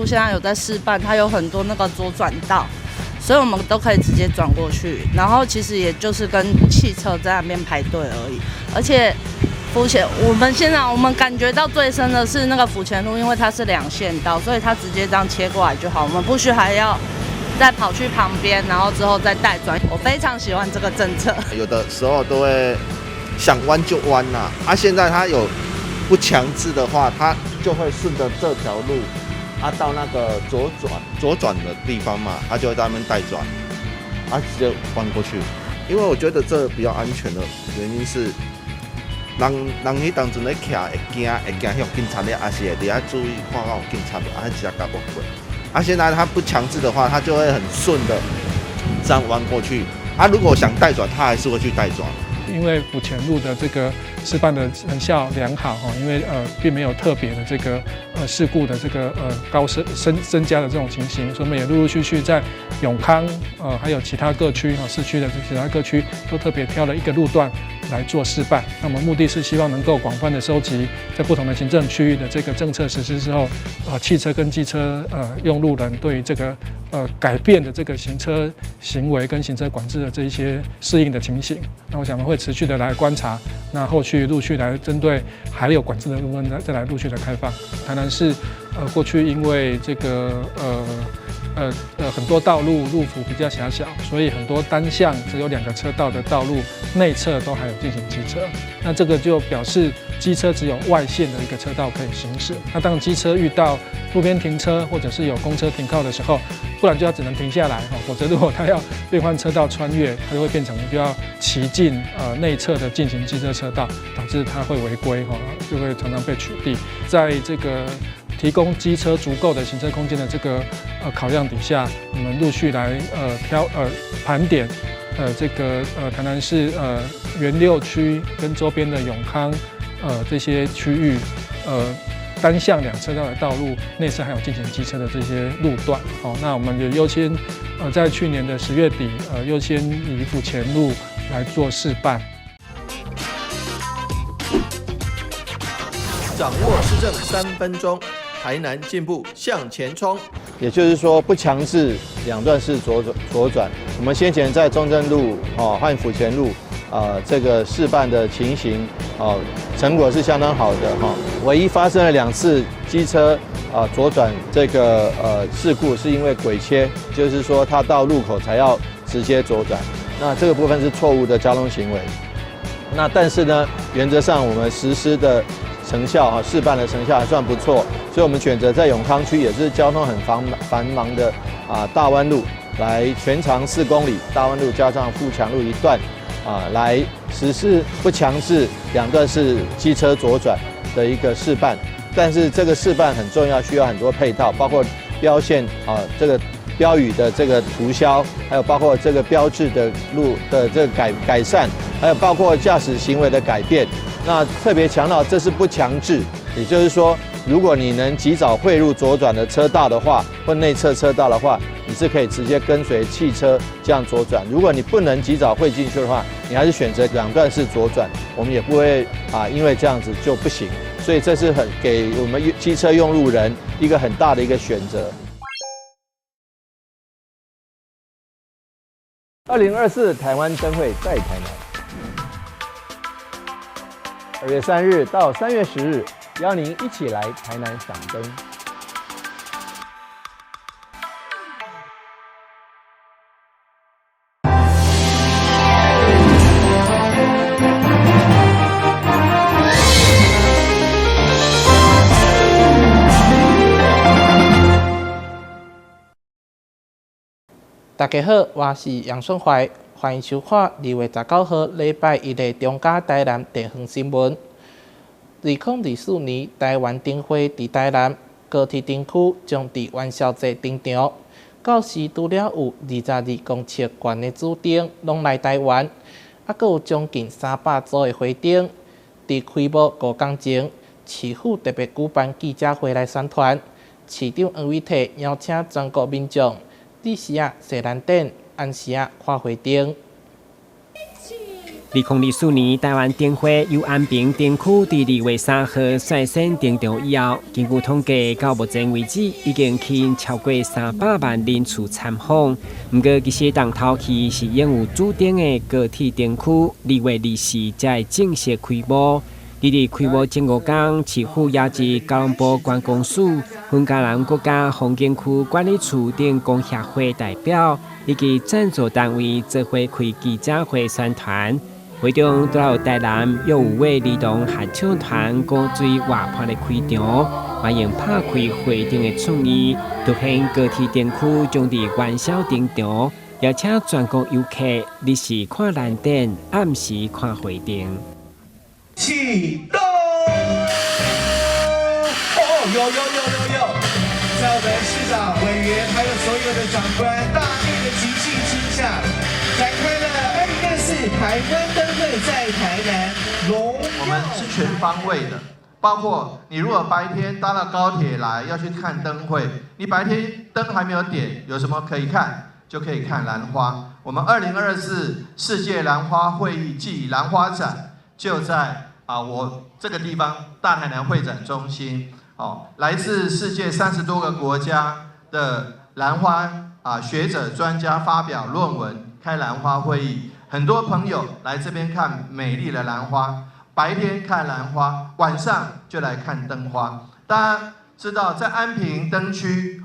路現在有在試辦，它有很多那個左轉道，所以我們都可以直接轉過去。然後其實也就是跟汽車在那邊排隊而已。而且府前，我們現在我們感覺到最深的是那個府前路，因為它是兩線道，所以它直接這樣切過來就好，我們不需還要再跑去旁邊，然後之後再帶轉。我非常喜歡這個政策。有的時候都會想彎就彎啦，啊，現在它有不強制的話，它就會順着這條路，啊，到那個左轉的地方嘛，它就會在那邊帶轉，啊，直接彎過去。因為我覺得這比較安全的原因是，人人彼當陣咧徛會驚予警察咧，抑是會佇遐注意看到有警察無，啊，直接共過。啊，現在他不強制的話，他就會很順的這樣彎過去。啊，如果想帶轉，他還是會去帶轉。因為府前路的這個示範的成效良好哈，因為並沒有特別的這個事故的這個高升增增加的這種情形，所以我們也陸陸續續在永康還有其他各區哈市區的其他各區都特別挑了一個路段來做示範。那麼目的是希望能夠廣泛的收集在不同的行政區域的這個政策實施之後，汽車跟機車用路人對於這個改變的這個行車行為跟行車管制的這一些適應的情形。那我想我們會持續的來觀察，那後續陸續來針對還有管制的部分再來陸續的開放。台南市過去因為這個很多道路路幅比較狹小，所以很多單向只有兩個車道的道路內側都還有進行機車。那這個就表示機車只有外線的一個車道可以行駛。那當機車遇到路邊停車或者是有公車停靠的時候，不然就要只能停下來哈，否則如果他要變換車道穿越，它就會變成就要騎進內側的進行機車車道，導致他會違規哈，就會常常被取締。在這個提供機車足夠的行車空間的這個考量底下，我們陸續來挑盤點這個台南市原六區跟周邊的永康這些區域單向兩車道的道路內側還有進行機車的這些路段，好，那我們也優先在去年的10月底優先以府前路來做示範。掌握市政3分鐘，台南進步向前衝。也就是說，不強制兩段式左轉。我們先前在中正路哦和府前路啊這個試辦的情形哦，成果是相當好的哈。唯一發生了兩次機車啊左轉這個事故，是因為鬼切，就是說他到路口才要直接左轉，那這個部分是錯誤的交通行為。那但是呢，原則上我們實施的成效啊，試辦的成效還算不錯，所以我們選擇在永康區，也是交通很繁忙的啊大灣路，來全長4公里，大灣路加上富強路一段啊，來實施不強制兩段式機車左轉的一個試辦。但是這個試辦很重要，需要很多配套，包括標線啊，這個標語的這個塗銷，還有包括這個標誌的路的這個改善，還有包括駕駛行為的改變。那特別強調，這是不強制，也就是說，如果你能及早匯入左轉的車道的話，或內側車道的話，你是可以直接跟隨汽車這樣左轉。如果你不能及早匯進去的話，你還是選擇兩段式左轉，我們也不會啊，因為這樣子就不行。所以這是很給我們機車用路人一個很大的一個選擇。2024台灣燈會在台南。2月3日到3月10日，邀您一起來台南賞燈。大家好，我是楊順懷，歡迎收看2月19號禮拜一的中嘉台南地方新聞。2024年台灣燈會佇台南高鐵燈區將佇元宵節登場，到時除了有22公尺懸的主燈攏來台灣，猶閣有將近300組的花燈。佇開幕5工前，市府特別舉辦記者會來宣傳，市長黃偉哲邀請全國民眾佇時仔西蘭頂按時仔看花燈。2024年台灣燈會由安平燈區佇2月3號率先登場以後，根據統計，到目前為止已經吸引超過300萬人次參訪。毋過，其實重頭戲是擁有主燈的高鐵燈區，2月24才會正式開幕。佇咧開幕前五工，市府邀集交通部觀光署、雲嘉南國家風景區管理處等工協會代表，以及贊助單位做伙開記者會宣傳。會中除了有台南幼武會兒童合唱團古錐活潑的開場，歡迎拍開會燈的創意，凸顯高鐵燈區將佇元宵登場，邀請全國遊客日時看藍點，暗時看花燈。啟動！哦，有有有有有，在我們市長、委員還有所有的長官大力的集氣之下，展開了2024台灣燈會在台南榮耀。我們是全方位的，包括你如果白天搭了高鐵來要去看燈會，你白天燈還沒有點，有什麼可以看？就可以看蘭花。我們2024世界蘭花會議暨蘭花展就在我這個地方大台南會展中心。哦，來自世界30多個國家的蘭花學者專家發表論文，開蘭花會議，很多朋友來這邊看美麗的蘭花，白天看蘭花，晚上就來看燈花。大家知道，在安平燈區，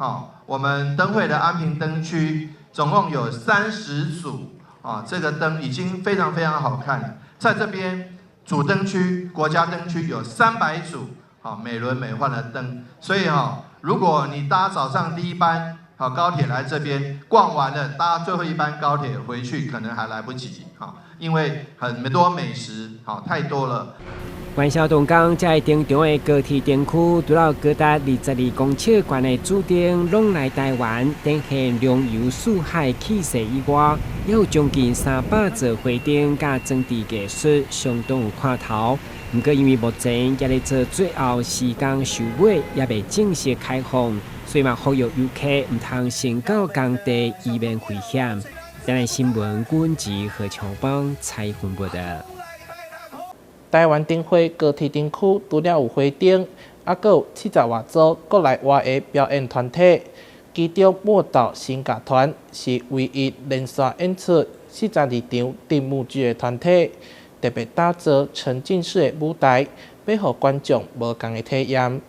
我們燈會的安平燈區總共有30組啊，這個燈已經非常非常好看了。在這邊主燈區、國家燈區有300組。好，美輪美奐的燈，所以哈，如果你搭早上第一班好高鐵來這邊逛完了，搭最後一班高鐵回去可能還來不及，哈，因為很多美食，好太多了。元宵當工才會登場的高鐵燈區，除了高達22公尺懸的主燈攏來台灣，展現龍遊四海氣勢以外，也有將近300座花燈佮裝置藝術，相當有看頭。毋過因為目前猶咧做最後時工收尾，猶未正式開放，所以嘛呼籲遊客毋通先到工地，以免危險。台南新聞阮吉何長邦採訪報導。台灣燈會高鐵燈區除了有花燈，猶閣有70外組國內外的表演團體，其中墨斗新樂團是唯一連續演出42場燈幕劇的團體，特別打造沉浸式的舞台，欲予觀眾無仝的體驗。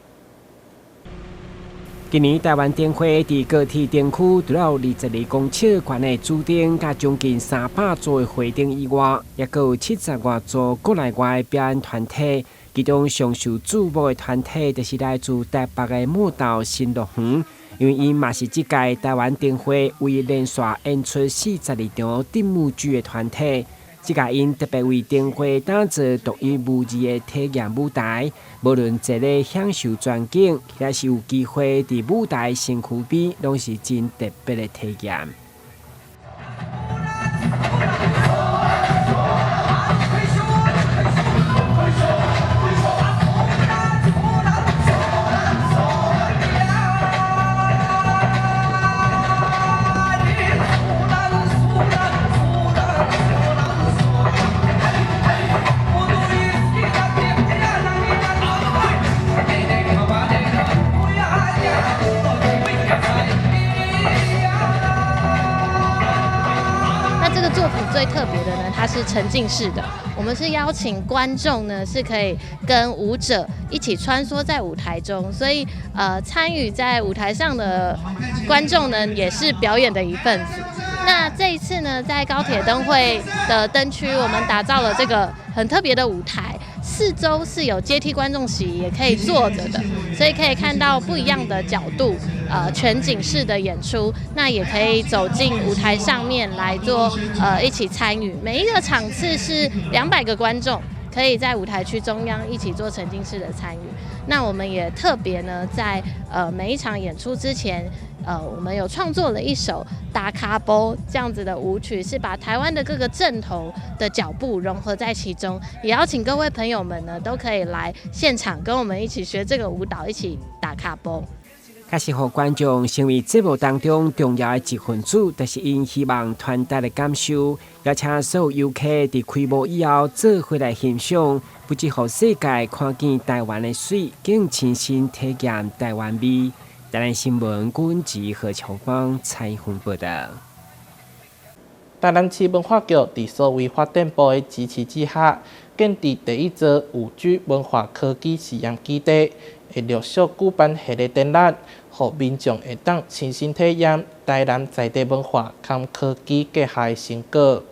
今年台灣燈會佇高鐵燈區，除了有22公尺懸的主燈，佮將近300座的花燈以外，猶閣有70外組國內外的表演團體。其中上受矚目的團體，就是來自台北的墨斗新樂園，因為𪜶嘛是這屆台灣燈會唯一連續演出42場燈幕劇的團體。這屆𪜶特別為燈會打造獨一無二的體驗舞台，無論坐咧享受全景，抑是有機會佇舞台身軀邊，攏是真特別的體驗。那這個作品最特別的呢，它是沉浸式的。我們是邀請觀眾呢，是可以跟舞者一起穿梭在舞台中，所以參與在舞台上的觀眾呢，也是表演的一份子。那這一次呢，在高鐵燈會的燈區，我們打造了這個很特別的舞台，四周是有階梯觀眾席，也可以坐著的，所以可以看到不一樣的角度，全景式的演出。那也可以走進舞台上面來做，一起參與。每一個場次是200個觀眾，可以在舞台區中央一起做沉浸式的參與。那我們也特別呢，在每一場演出之前，我們有創作了一首打跤步這樣子的舞曲，是把台灣的各個陣頭的腳步融合在其中。也邀請各位朋友們呢，都可以來現場跟我們一起學這個舞蹈，一起打跤步。確實予觀眾成為節目當中重要的一份子，就是𪜶希望傳達的感受，邀請所有遊客佇開幕以後做伙來欣賞，不只予世界看見台灣的媠，更親身體驗台灣味。台南新聞阮吉何秋芳採訪報道。台南市文化局佇數位發展部的支持之下，建置第一座5G 文化科技實驗基地，會陸續舉辦系列展覽，予民眾會當親身體驗台南在地文化佮科技結合的成果。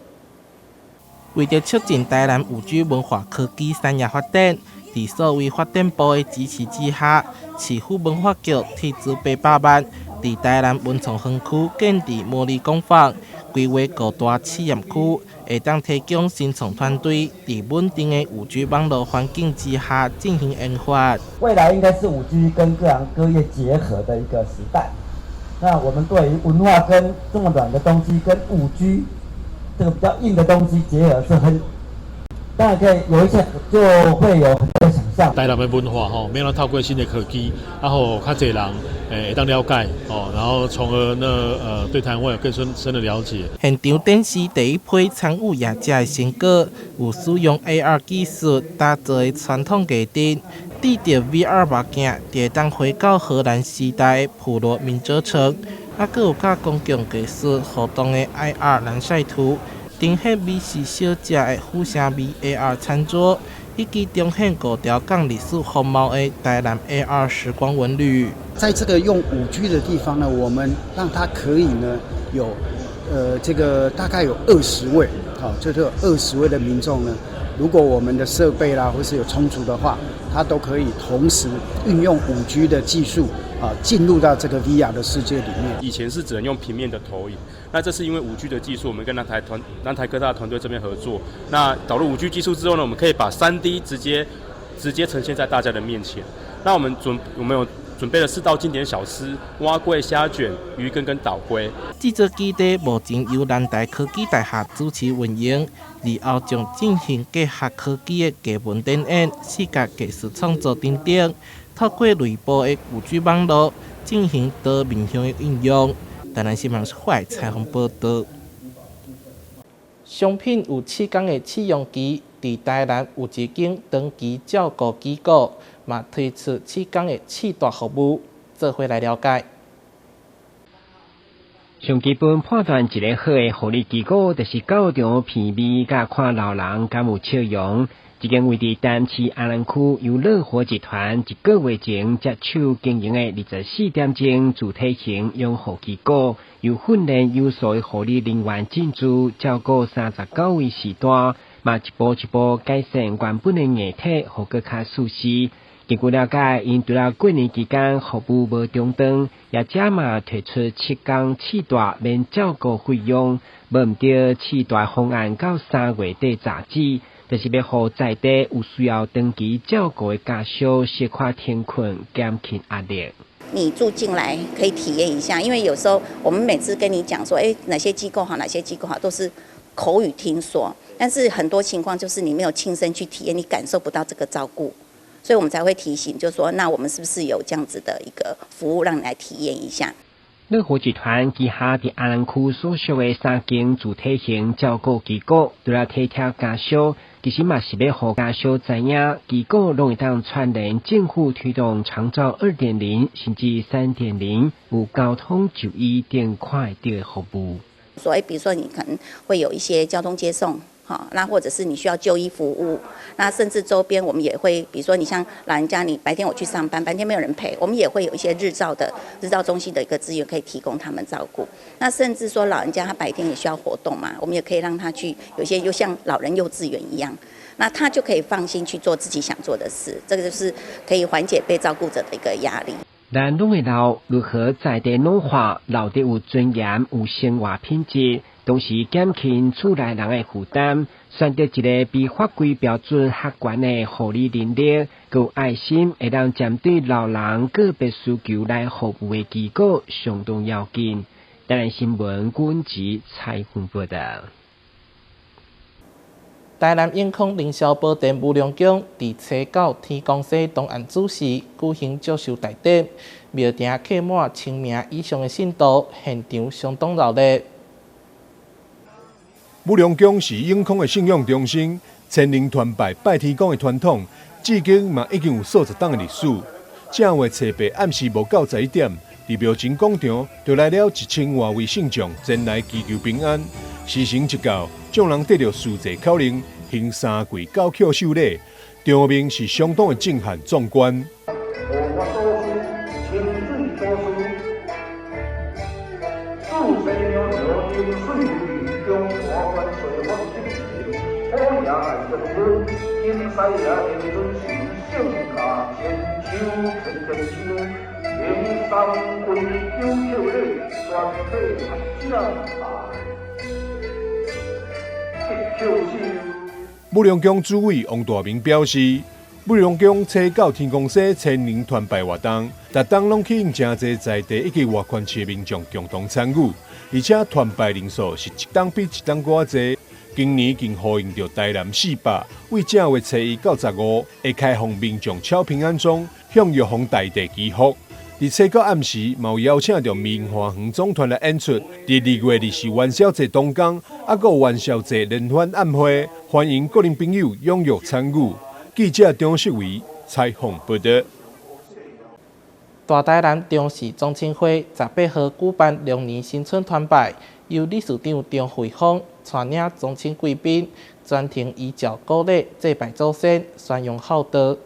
為著促進台南5G 文化科技產業發展，佇數位發展部的支持之下，市府文化局斥資800萬，佇台南文創園區建置模擬工坊，規劃五大試驗區，會當提供新創團隊佇穩定的5G 網路環境之下進行研發。未來應該是5G 跟各行各業結合的一個時代。那我們對於文化跟這麼軟的東西跟5G 這個比較硬的東西結合是很，當然可以有一些就會有很多想象。台南的文化吼，欲按怎透過新的科技，啊，予較濟人會當了解哦，然後從而呢，對台灣有更深深的了解。現場展示第一批參與業者的成果，有使用 AR 技術打造的傳統藝燈，戴著 VR 目鏡，就會當回到荷蘭時代的普羅民遮城，啊，閣有佮公共藝術互動的 IR 藍曬圖，呈現美食小食的府城味 AR 餐桌，以及重現五條港歷史風貌的台南 AR 時光文旅。在這個用5G 的地方呢，我們讓它可以呢有，這個大概有二十位，好，就是20位的民眾呢，如果我們的設備啦或是有充足的話，它都可以同時運用5G 的技術啊，進入到這個 VR 的世界裡面。以前是只能用平面的投影，那這是因為5G 的技術，我們跟南台科大團隊這邊合作，那導入5G 技術之後呢，我們可以把3D 直接呈現在大家的面前。那我們有準備了四道經典小吃：碗粿、蝦捲、魚羹跟豆花。這座基地目前由南台科技大學主持運營，日後將進行結合科技的藝文展演、視覺藝術創作等等，透過內部的5G 網路進行多面向的應用。台南新聞採訪報道。商品有7工的試用期，佇台南有一間長期照顧機構，嘛推出7工的試蹛服務，做伙來了解。上基本判斷一个好的護理機構，就是到場品味佮看老人敢有笑容。這間位佇台南市安南區，由樂活集團一個月前接手經營的24點鐘主體型養護機構，由訓練有素的護理人員進駐，照顧39位序大，嘛一步一步改善原本的硬體，予閣較舒適。根據了解，𪜶除了過年期間服務無中斷，也加碼推出7工試蹛免照顧費用，無毋著試蹛方案到3月底截止，就是欲予在地有需要長期照顧的家屬小可停困，減輕壓力。你住進來可以體驗一下，因為有時候我們每次跟你講說，哪些機構好，哪些機構好，都是口語聽說，但是很多情況就是你沒有親身去體驗，你感受不到這個照顧。所以我們才會提醒，就說那我們是不是有這樣子的一個服務，讓你來體驗一下？樂活集團旗下佇安南區所屬的三間主體型照顧機構，除了體貼家屬，其實嘛是欲予家屬知影，機構攏會當串聯政府推動長照2.0甚至3.0，有交通就醫等看會著的服務。所以，比如說你可能會有一些交通接送。好，那或者是你需要就醫服務，那甚至周邊我們也會，比如說你像老人家，你白天我去上班，白天沒有人陪，我們也會有一些日照中心的一個資源可以提供他們照顧。那甚至說老人家他白天也需要活動嘛，我們也可以讓他去，有些又像老人幼稚園一樣，那他就可以放心去做自己想做的事，這個就是可以緩解被照顧者的一個壓力。咱攏會老，如何在地老化，老得有尊嚴、有生活品質，同時減輕厝內人的負擔，選擇一个比法規標準較懸的護理能力，閣有愛心，會當針對老人個別需求來服務的機構，相當要緊。台南新聞，阮吉採訪報道。台南永康凌霄寶殿武龍宮佇初九天公生東案主時舉行祝壽大典，廟埕客滿千名以上的信徒，現場相當熱鬧。武龍宮是永康的信仰中心，千靈團拜拜天公的傳統，至今嘛已經有數十檔的歷史。正月初八暗時無夠11點，佇廟前廣場就來了1000外位信眾前來祈求平安。時辰一到，眾人得著序祭口令，行三跪九叩首禮，場面是相當的震撼壯觀。武龍宮主委王大明表示，武龍宮初九天公生千靈團拜活動，逐冬攏吸引誠濟在地以及外縣市的民眾共同參與，而且團拜人數是一冬比一冬閣較濟。今年更呼應著台南400，為正月初一到15會開放民眾敲平安鐘，向玉皇大帝祈福。佇初九暗時，嘛有邀請著明華園總團來演出。佇2月20元宵節當天，猶閣有元宵節聯歡晚會，歡迎各人朋友踴躍參與。記者張世維採訪報導。大台南張氏宗親會18號舉辦龍年新春團拜，由理事長張惠芳帶領宗親貴賓，全程依照古禮祭拜祖先，宣揚孝道。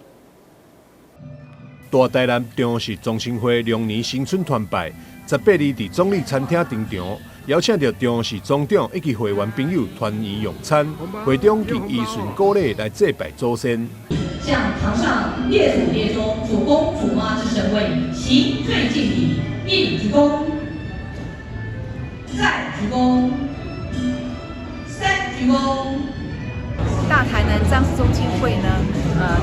大台南張氏宗親會龍年新春團拜，18日佇總理餐廳登場，邀請著張氏總長以及會員朋友團圓用餐。會中更依循古禮來祭拜祖先。向堂上列祖列宗、祖公祖媽之神位行最敬禮，一鞠躬，再鞠躬，三鞠躬。大台南張氏宗親會呢，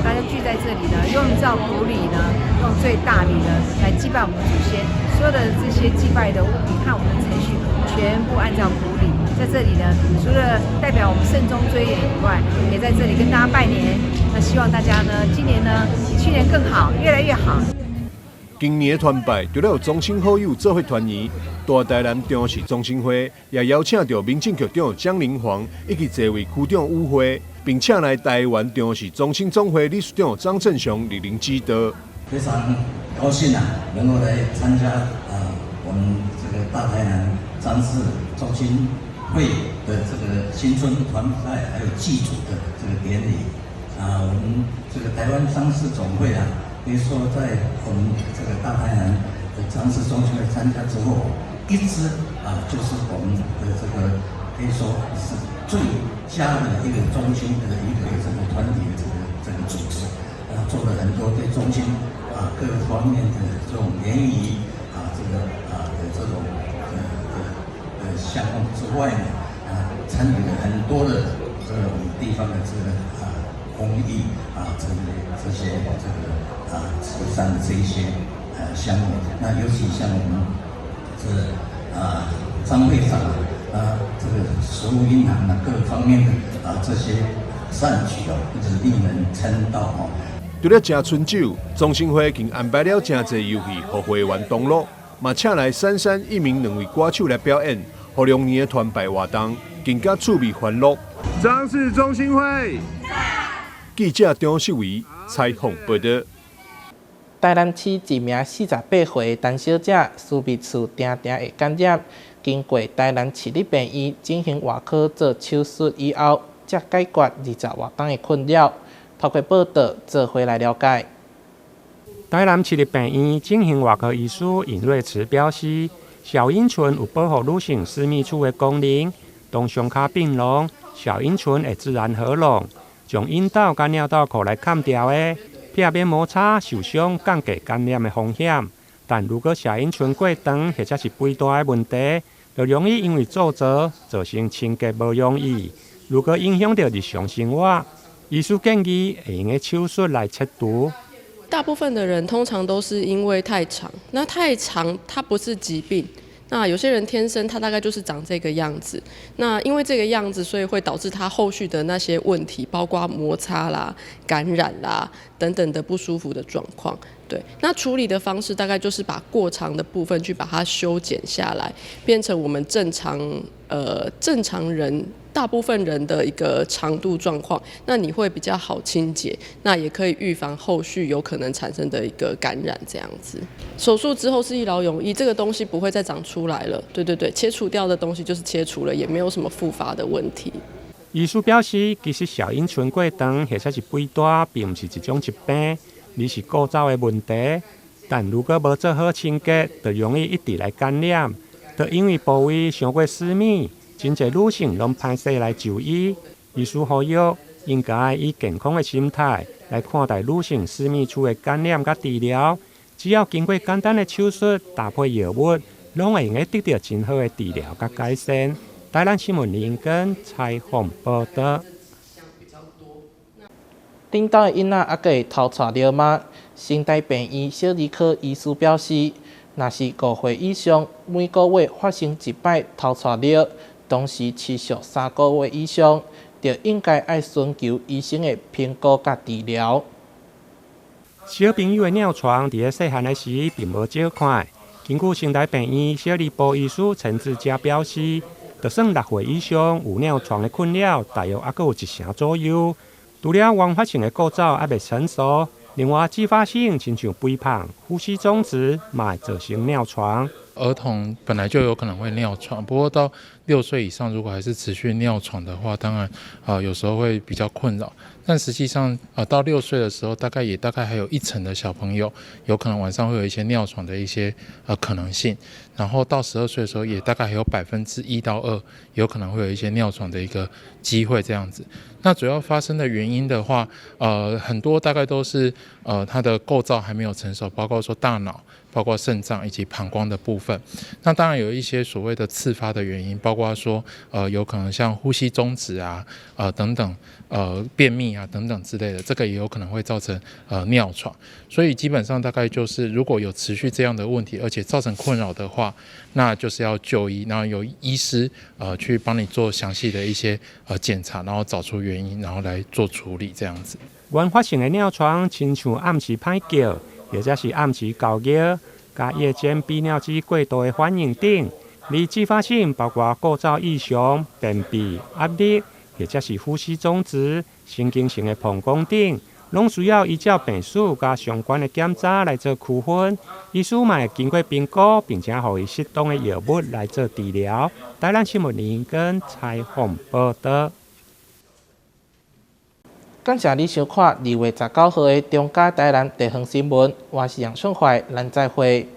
大家聚在這裡呢，用照古禮呢，用最大禮呢來祭拜我們祖先。所有的這些祭拜的物品和我們的程序，全部按照古禮。在這裡呢，除了代表我們慎終追遠以外，也在這裡跟大家拜年。那希望大家呢，今年呢比去年更好，越來越好。今年的團拜除了有宗親好友做伙團圓，大台南張氏宗親會也邀請著民政局長蔣林煌以及這位區長與會，並請來台灣張氏宗親總會理事長張振雄蒞臨指導。非常高興啊，能夠來參加啊，我們這個大台南張氏宗親會的這個新春團拜還有祭祖的這個典禮啊，我們這個台灣張氏總會啊。可以說，在我們這個大台南的張氏宗親會參加之後，一直啊，就是我們的這個可以說是最佳的一個宗親的一個這個團體的這個組織，啊，做了很多對宗親啊各方面的這種聯誼啊，這個啊的這種的項目之外呢，啊，參與了很多的這種地方的這個啊公益啊這些這個。啊，慈善的這一些項目，那尤其像我們這啊張會長啊，這個食物銀行啊各方面的啊這些善舉哦，一直令人稱道哦。除了食春酒，宗親會更安排了誠濟遊戲，予會員同樂，嘛請來珊珊一鳴兩位歌手來表演，予龍年的團拜活動更加趣味歡樂。張氏宗親會，記者張世維採訪報導。台南市一名48歲的陳小姐，私密處定定會感染，經過台南市立病院整形外科做手術以後，才解決20外冬的困擾。透過報道，做伙來了解。台南市立病院整形外科醫師尹瑞慈表示，小陰唇有保護女性私密處的功能，當傷口變濃，小陰唇會自然合攏，將陰道佮尿道口來崁牢的。避免摩擦、受傷、降低感染的風險。但如果小陰唇過長或者是肥大的問題，就容易因為皺褶造成清潔無容易。如果影響著日常生活，醫師建議會用的手術來切除。大部分的人通常都是因為太長，那太長它不是疾病，那有些人天生他大概就是長這個樣子，那因為這個樣子，所以會導致他後續的那些問題，包括摩擦啦、感染啦等等的不舒服的狀況。對，那處理的方式大概就是把過長的部分去把它修剪下來，變成我們正常人大部分人的一個長度狀況，那你會比較好清潔，那也可以預防後續有可能產生的一個感染。這樣子，手術之後是一勞永逸，這個東西不會再長出來了。對對對，切除掉的東西就是切除了，也沒有什麼復發的問題。醫師表示，其實小陰唇過長或者是肥大，並毋是一種疾病，而是構造的問題。但如果無做好清潔，就容易一直來感染。就因為部位傷過私密，真濟女性攏歹勢來就醫。醫師呼籲，應該以健康的心態來看待女性私密處的感染佮治療。只要經過簡單的手術，搭配藥物，攏會用得得著真好的治療佮改善。台南新聞林根採訪報導。恁兜的囡仔猶閣會偷掣尿嗎？成大病院小兒科醫師表示，若是5歲以上，每個月發生一擺偷掣尿，同時持續3個月以上，就應該愛尋求醫生的評估佮治療。小朋友的尿床佇咧細漢的時並無少看。根據成大病院小兒部醫師陳志嘉表示，就算6歲以上有尿床的困擾，大約猶閣有一成左右。除了原發性的構造猶未成熟，另外繼發性親像肥胖、呼吸中止，嘛會造成尿床。兒童本來就有可能會尿床，不過到6歲以上，如果還是持續尿床的話，當然有時候會比較困擾。但實際上到6歲的時候，大概也大概還有一成的小朋友有可能晚上會有一些尿床的一些可能性。然後到12歲的時候，也大概還有1%到2%有可能會有一些尿床的一個機會這樣子。那主要發生的原因的話，很多大概都是它的構造還沒有成熟，包括說大腦、包括腎臟以及膀胱的部分。那當然有一些所謂的次發的原因，包括說有可能像呼吸中止啊、等等、便秘啊等等之類的，這個也有可能會造成尿床。所以基本上大概就是如果有持續這樣的問題，而且造成困擾的話，那就是要就醫，然後由醫師去幫你做詳細的一些檢查，然後找出原因，然後來做處理這樣子。原發性的尿床，親像暗時歹覺，或者是暗時猴尿，佮夜間逼尿肌過度的反應等，而繼發性包括構造異常、便秘、壓力，或者是呼吸中止、神經性的膀胱等，攏需要依照病史佮相關的檢查來做區分。醫師嘛會經過評估，並且予伊適當的藥物來做治療。台南新聞林根採訪報導。感謝你收看2月19號的中嘉台南地方新聞，我是楊順懷，咱再會。